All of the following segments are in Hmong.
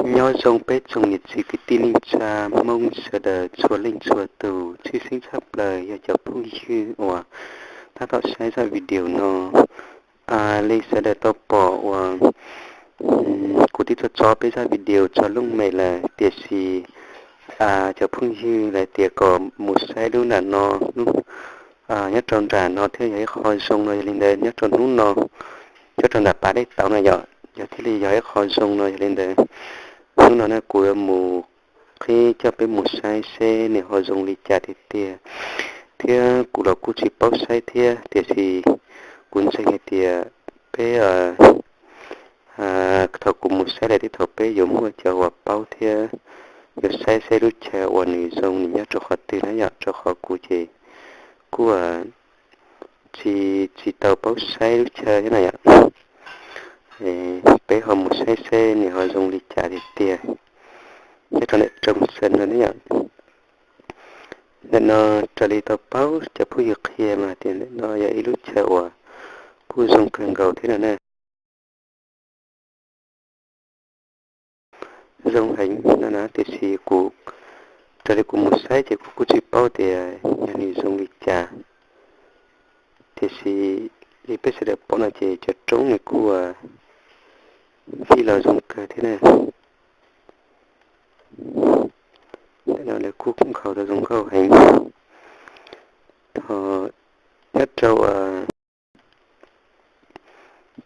Nyob zoo peb tsoom niam txiv kwv tij neej tsa Hmoob sawv daws txhua leej txhua tus, tshwj xeeb tshaj plaws yog cov phooj ywg uas tab tom saib zaj video no. Li sawv daws tau pom uas kuv twb tso tso peb zaj video tso looj mem lawm, tiam sis cov phooj ywg lawv tias kom mus saib lub nram no, nyob rau nram no thiaj yog ib qho zoo no. Yog li ntawd nyob rau hnub no, nyob rau nram pas dej tauv no yom, yog thiaj li yog ib qho zoo no. Yog li ntawd hnub no na kuv yuav mus qhib coj peb mus saib seb nws ho zoo li cas tiag tiag, thiab kuv los kuj tsis paub saib thiab, tiam sis kuv ntseeg hais tias peb thaum kuv mus saib lawm thiab thaum peb yuav muaj cov uas paub thiab yuav saib seb lub chaw uas nws zoo nws nyob rau qhov twg na yom, rau qhov kuv ces kuj tsis tsis tau paub saib lub chaw thiab na yom. Peb ho mus saib seb nws ho zoo li cas tiag tiag. Nyob rau ntawm Rooj Xees no ne yom. Ntawm no raws li tau paub cov phooj ywg qhia mas tias ntawm no yog ib lub chaw uas kuj zoo kawg nkaus thiab no na. Zoo heev no na, tiam sis kuv, raws li kuv mus saib ces kuv kuj tsis paub tias yog nws zoo li cas, tiam sis li peb sawv daws pom no ces cov roob nws kuj fij los zoo kawg thiab na. Ntawm no lawv kuj nkhaus tau zoo nkauj heev. Nyob rau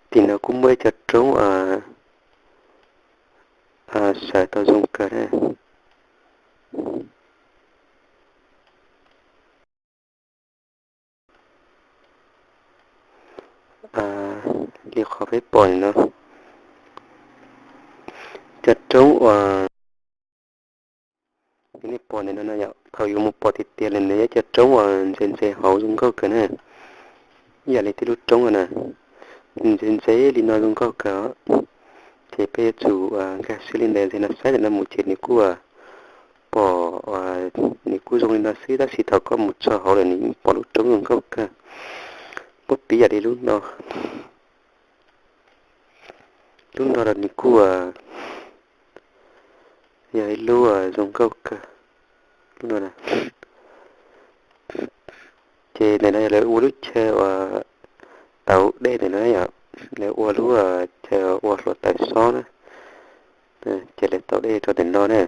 tim no kuj muaj ib co roob sawv tau zoo kawg na. Li qhov peb pom no, cov roob uas nej pom ntawm no no yom, thaum yuav mus pom tiag tiag li ntawd yog cov roob uas ntse ntse hauv zoo nkauj kawg na. Ib yam li tej lub roob no na, ntse ntse li no zoo nkauj kawg. Ces peb yuav tsum nkag siab li ntawd ntxiv no saib ntawm no mus ces nws kuj pom, nws kuj zoo li no xwb, tab sis thaum koj mus txog hauv lawm nws yeej pom lub roob zoo nkauj kawg. Muab piv yam li lub no, lub no los nws kuj yog ib lub zoo nkauj kawg, lub no na. Ces ntawm no yog lawv ua lub chaw uas tauv dej ntawm no yom, lawv ua lub chaw ua hluav taws xob na, ces lawv tauv dej rau ntawm no na.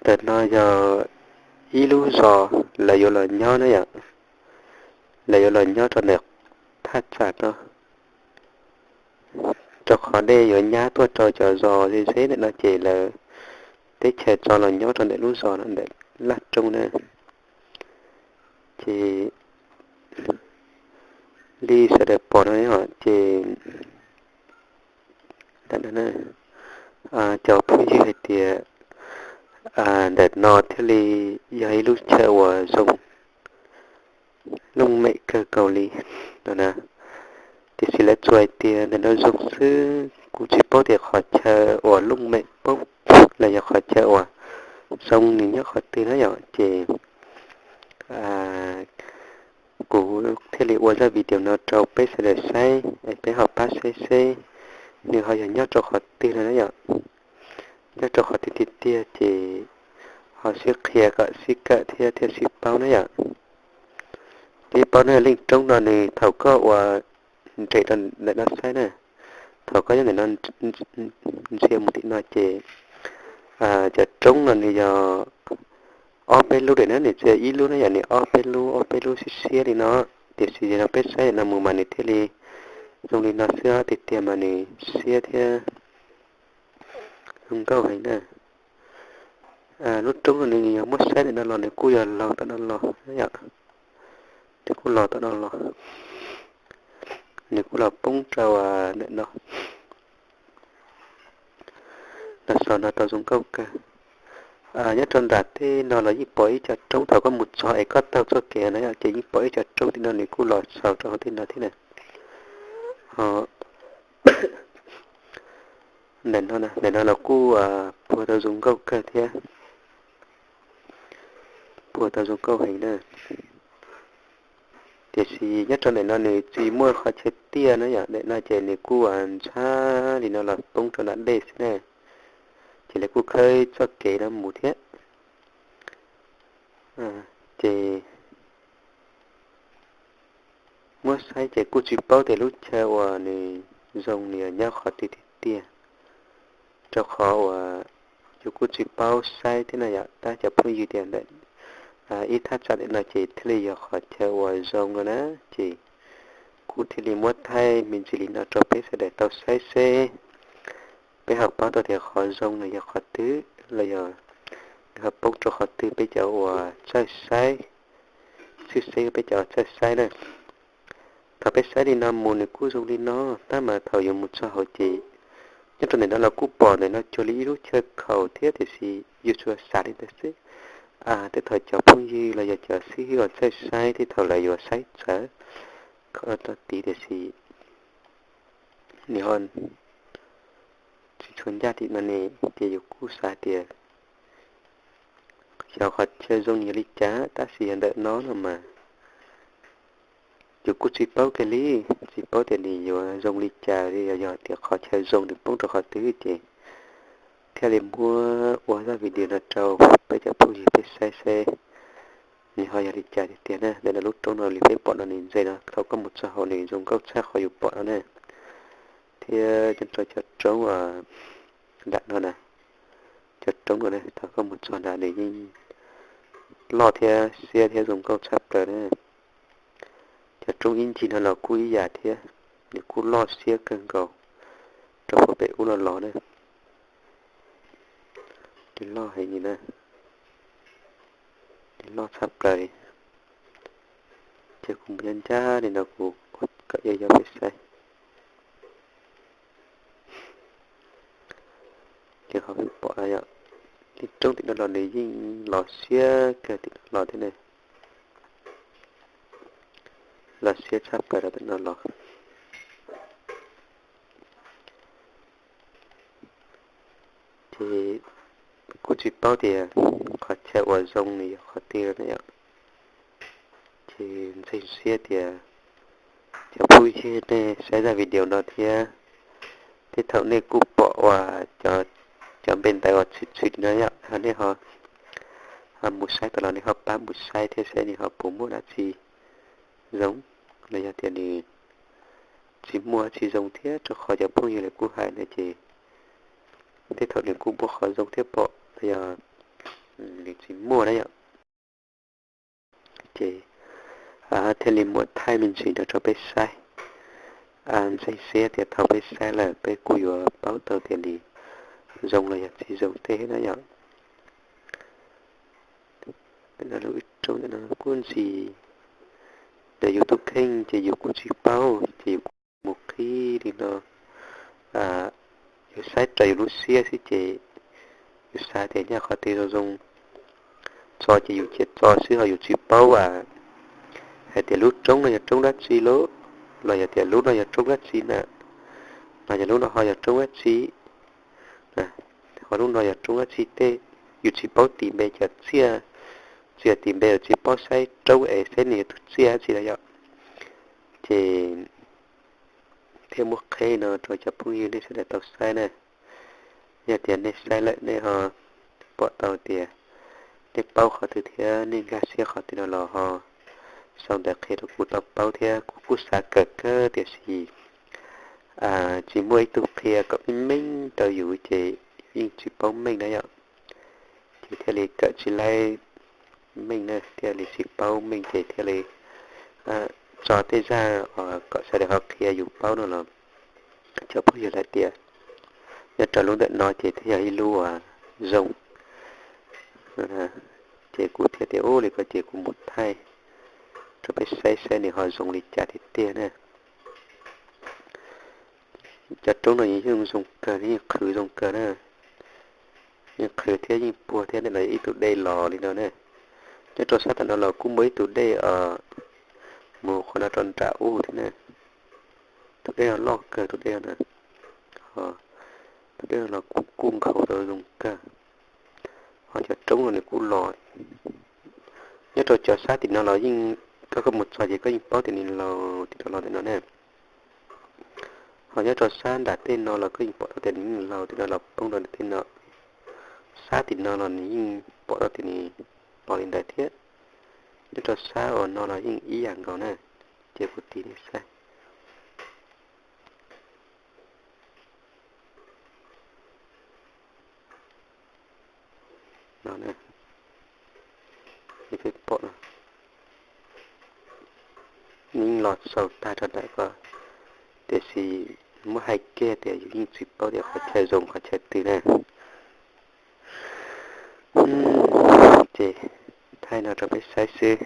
Ntawm no yog ib lub zos lawv yuav los nyob na yom, lawv yuav los nyob rau ntawm thaj tsam no, rau qhov dej yuav nyab tuaj rau cov zos ze ze ntawm no ces lawv teb chaws tso los nyob rau ntawm lub zos no ntawm laj roob na. Ces li sawv daws pom no ces cov phooj ywg hais tias ntawm no thiaj li yog ib lub chaw uas zoo looj mem kawg nkaus li no na. Tiam sis lawv tsuas hais tias ntawm no zoo xwb, kuv tsis paub tias qhov chaw uas looj mem poob los yog qhov chaw uas zoo nws nyob qhov twg na yom. Ces kuv thiaj li ua zaj video no rau peb sawv daws saib, peb ho pab saib seb nws ho yog nyob rau qhov twg no na yom. Nyob rau qhov twg tiag tiag ces ho sib qhia kom sib kawm thiab thiaj sib paub na yom. Sib paub na, leej roob no nws thaum koj ua nres rau ntawm no saib na, thaum koj nyob ntawm no ntsia mus tim no ces cov roob no nws yog ob peb lub daim na, nws tsis yog ib lub na yom, nws ob peb lub ob peb lub siab siab li no. Tiam sis yog no peb saib no mus mas nws thiaj li zoo li no xwb, tiag tiag mas nws siab thiab zoo nkauj heev na. Lub roob no nws yog muab saib ntawm no los nws kuj yog laug tom no los yom, nws kuj laug tom no los, nws kuj los poob rau ntawm no. Los xaus no tau zoo nkauj kawg. Nyob rau nram tej no los yeej pom ib co roob, thaum koj mus txog es koj taug txoj kev no ces yeej pom ib co roob tim no nws kuj los xaus rau hauv tej no thiab na. Ntawm no, ntawm no los kuj puag tau zoo nkauj kawg thiab, puag tau zoo nkauj heev na. Tiam sis nyob rau ntawm no nws tsis muaj qhov chaw tiaj na yom, ntawm no ces nws kuj ua ntshab li no los poob rau nram dej xwb na. Ces lawv kuj khawb txoj kev no mus thiab. Ces muab saib ces kuj tsis paub tias lub chaw uas nws zoo nws yog nyob qhov twg tiag tiag, rau qhov uas yus kuj tsis paub saib thiab no yom. Tab cov phooj ywg tias ntawm ib thaj tsam ntawm no ces thiaj li yog qhov chaw uas zoo no na. Ces kuj thiaj li muab thaij me ntsis li no rau peb sawv daws tau saib seb peb ho paub tau tias qhov zoo los yog qhov twg, los yog nws ho poob rau qhov twg peb cov uas txawj saib, xwb xeb peb cov uas txawj saib na. Thaum peb saib li no mus nws kuj zoo li no, tab mas thaum yuav mus txog hauv ces nyob rau ntawm no los kuj pom ntawm no cuag li ib lub chaw khaum thiab tiam sis yus tsuas xav li ntawd xwb. Tej thaum cov phooj ywg los yog cov xib hwb uas txawj saib tej thaum lawv yuav saib txawv khaum no tau tid tiam sis nws ho tsis tshua ncaj tim no ne, ces yus kuj xav tias xyov qhov chaw zoo nws yog li cas, tab sis yog ntawm no no mas yus kuj tsis paub kiag li, tsis paub tias nws yuav zoo li cas li, yog tias qhov chaw zoo nws poob rau qhov twg ces thiaj li muab ua zaj video no rau peb cov phooj ywg peb saib seb nws ho yog li cas tiag tiag na. Ntawm no lub roob no li peb pom no nws ntse no, thaum koj mus txog hauv nws zoo nkauj tshaj qhov yus pom no na. Thiab nyob rau cov roob nram no na, cov roob no na, thaum koj mus txog nrad nws yeej loj thiab siab thiab zoo nkauj tshaj plaws na. Cov roob ib ncig no los kuj ib yam thiab, nws kuj loj siab kawg nkaus rau puag pem ub no los na. Nws loj heev li na, nws loj tshaj plaws li. Ces kuv mus ncaj ncaj li no kuv kom yog yog peb saib. Ces qhov peb pom no yom, tej roob tim no los nws yeej los siab kawg tim no los thiab ne. Los siab tshaj plaws rau tim no los. Ces kuj tsis paub tias qhov chaw uas zoo nws yog qhov twg no yom. Ces ntseeg siab tias cov phooj ywg nej saib zaj video no thiab, tej thaum nej kuj pom uas cov npe ntawv uas tshwm tshwm no yom, nej ho mus saib tau los nej ho pab mus saib thiab seb nws ho puas muaj dab tsi zoo, los yog tias nws tsis muaj dab tsi zoo thiab, rau qhov cov phooj ywg lawv kuj hais na ces tej thaum nws kuj muaj qhov zoo thiab pom los yog nws tsis muaj na yom. Ces thiaj li muab thaij me ntsis no rau peb saib. Ntseeg siab tias thaum peb saib lawm peb kuj yuav paub tau tias nws zoo los yog tsis zoo tej na yom. Lub roob ntawm no kuj ntsis, yus tus kheej ces yus kuj tsis paub ces yus kuj mus qhib li no. Yus saib raws yus lub siab xwb ces yus xav tias nyob qhov twg zoo zoo txo ces yus cia txo xwb ho yus tsis paub hais tias lub roob no yog roob dab tsi los, los yog tias lub no yog roob dab tsi na, los yog lub no ho yog roob dab tsi, ho lub no yog roob dab tsi tej. Yus tsis paub tis npe cov txiaj, tsis yog tis npe yus tsis paub saib roob es saib nws yog tus txiaj dab tsi na yom. Ces thiaj muab qheb no rau cov phooj ywg nej sawv daws tau saib na. Yog tias nej saib lawm nej ho pom tau tias nej paub qhov twg thiab nej nkag siab qhov twg no los ho sau ntawv qhia rau kuv tau paub thiab. Kuv kuj xav kawm kawg tiam sis tsis muaj ib tug qhia kom meej meej rau yus ces yus yeej tsis paub meej na yom. Ces thiaj li kawm tsis laib meej na, thiaj li tsis paub meej ces thiaj li tso tej zaj kom sawv daws ho qhia yus paub no los cov phooj ywg hais tias nyob rau lub ntawm no ces thiaj yog ib lub uas zoo. Ces kuv thiaj tias ub li ko ces kuv mus thaij rau peb saib saib nws ho zoo li cas tiag tiag na. Cov roob no yeej zoo kawg, yeej qhwv zoo kawg na. Yeej qhwv thiab yeej puag thiab, ntawm no yog ib tug dej los li no ne. Nyob rau sab tom no los kuj muaj ib tug dej mus qhov no rau nram ub thiab ne. Tus dej no loj kawg tus dej no na. Tus dej no los kuj kuj nkhaus tau zoo kawg. Ho cov roob no nws kuj los. Nyob rau cov sab tim no los yeej Koj mus txog ces koj yeej paub tias nws laus tim no los ntawm no na. Ho nyob rau sab nram tej no los koj yeej pom tau tias nws yeej laus tim no los poob rau nram tej no. Sab tim no los nws yeej pom tau tias nws los li ntawd thiab. Nyob rau sab uas no los yeej ib yam nkaus na. Ces kuv tiv nej saib. No, peb pom no, yeej los xaus tag rau ntawm ko, tiam sis muab hais kiag tias yus yeej tsis paub tias qhov chaw zoo qhov chaw twg na. Ces thaij no rau peb saib xwb,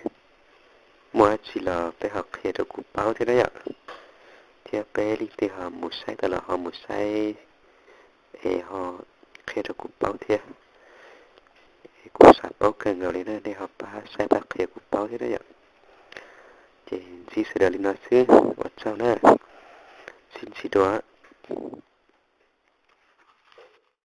muaj dab tsi los peb ho qhia rau kuv paub thiab na yom. Thiab peb leej twg ho mus saib tau los ho mus saib es ho qhia rau kuv paub thiab. Kuv xav paub kawg nkaus li na, nej ho pab saib pab qhia kuv paub thiab na yom. Ces ntsib sawv daws li no xwb, ua tsaug na, sib ntsib dua.